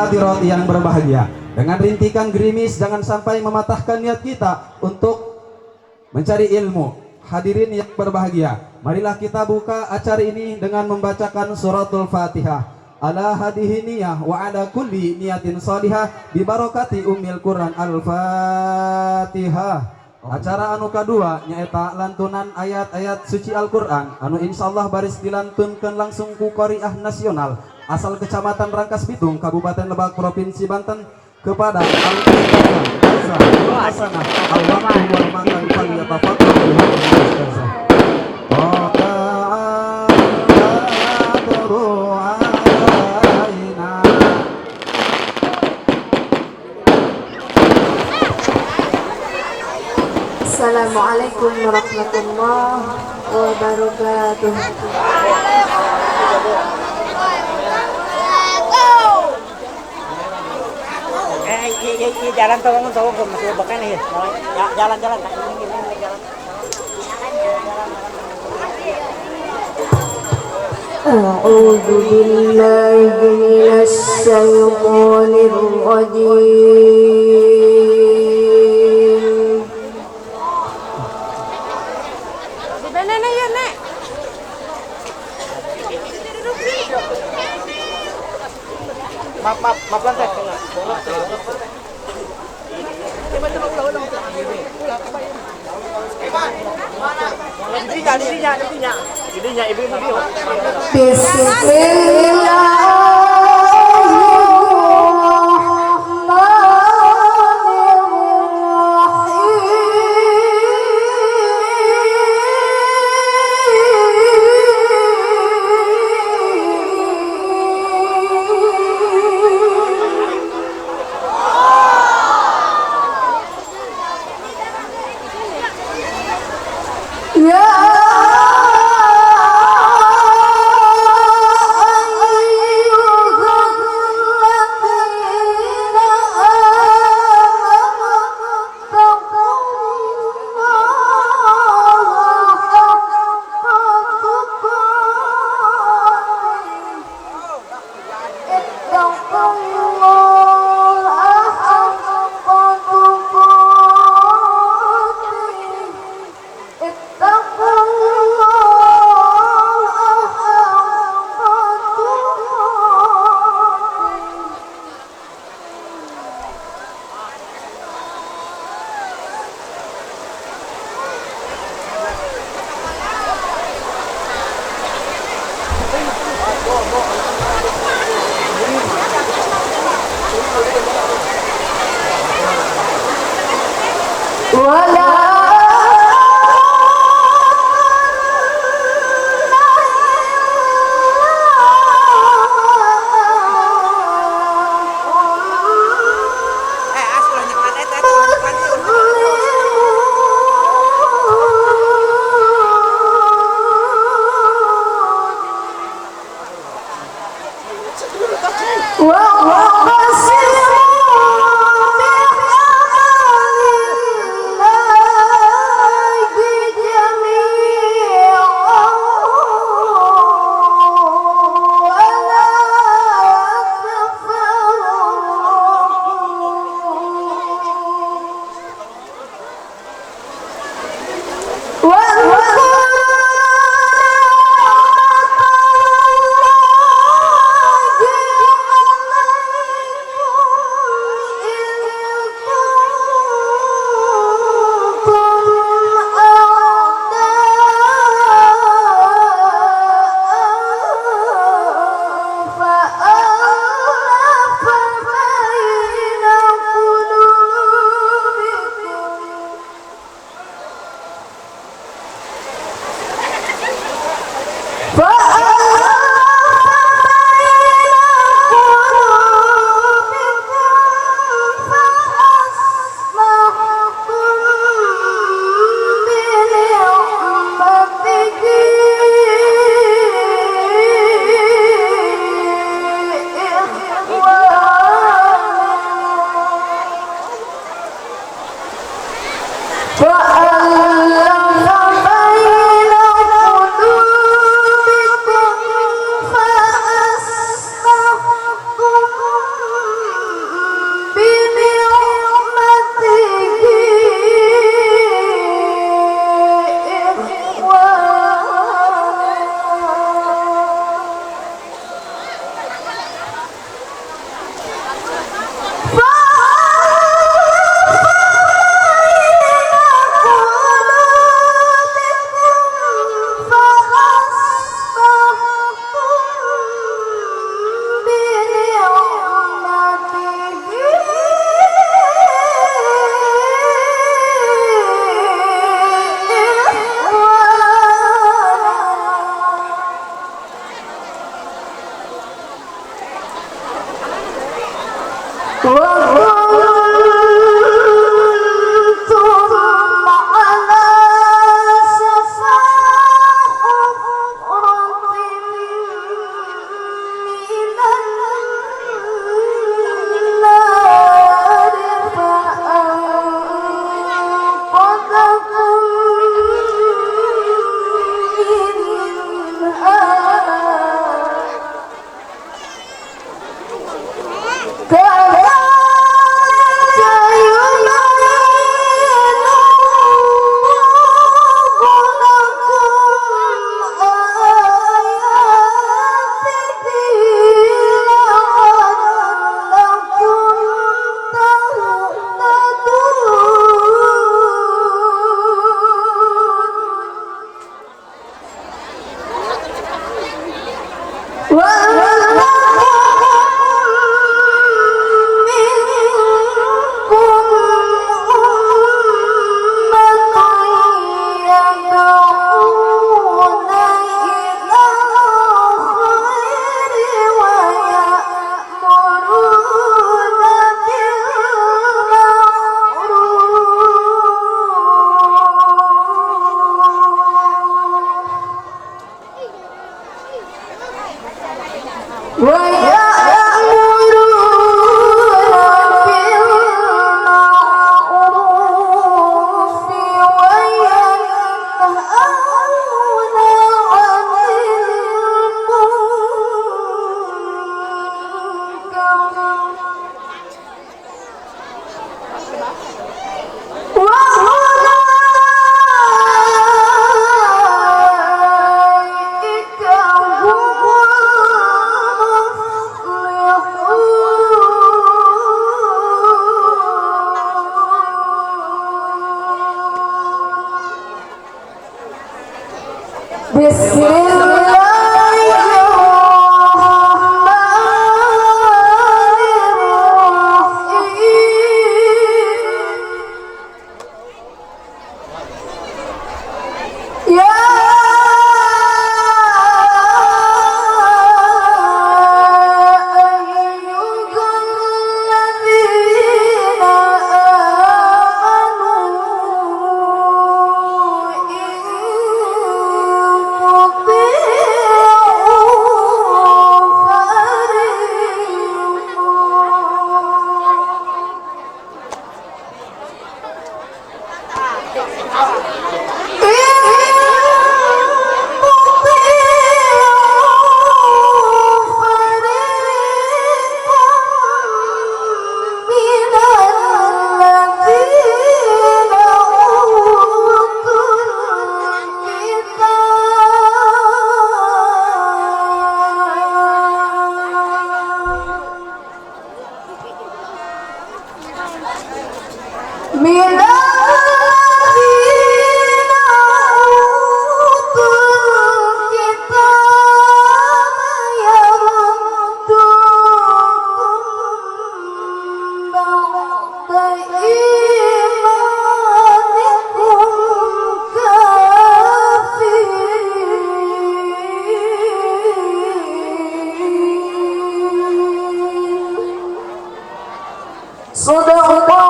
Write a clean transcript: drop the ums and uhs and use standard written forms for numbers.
hadirat yang berbahagia, dengan rintikan gerimis jangan sampai mematahkan niat kita untuk mencari ilmu. Hadirin yang berbahagia, marilah kita buka acara ini dengan membacakan suratul Fatihah. Ala hadihi niyah wa ala kulli niyatin salihah bi barakati ummil Quran. Al-Fatihah. Acara anu kadua nyaeta lantunan ayat-ayat suci Al-Quran anu insyaallah baris dilantunkan langsung ku Qoriah Nasional asal Kecamatan Rangkas Bitung, Kabupaten Lebak, Provinsi Banten kepada Al-Ustazah Hasanah. Al-waktu wal makan falyatafaddal Ustazah. Badru alaina. Assalamualaikum warahmatullahi wabarakatuh. Iya, jalan tolong tolong masih bahkan ya. Jalan jalan ini ini jalan. A'udzu billahi minasy syaithanir rajim. Maaf maaf maaf lantai. Bismillahirrahmanirrahim. Ya ayyuhalladzina amanu taqullaha haqqa tuqatih. Ittaqullaha haqqa tuqatih. Ittaqullaha haqqa tuqatih. Wala فألف بين قلوبكم فأصبحتم Bismillahirrahmanirrahim. Ya ayyuhalladzina amanu in tuti'u من الذين أوتوا الكتاب يردوكم بعد إيمانكم كافرين. صدق.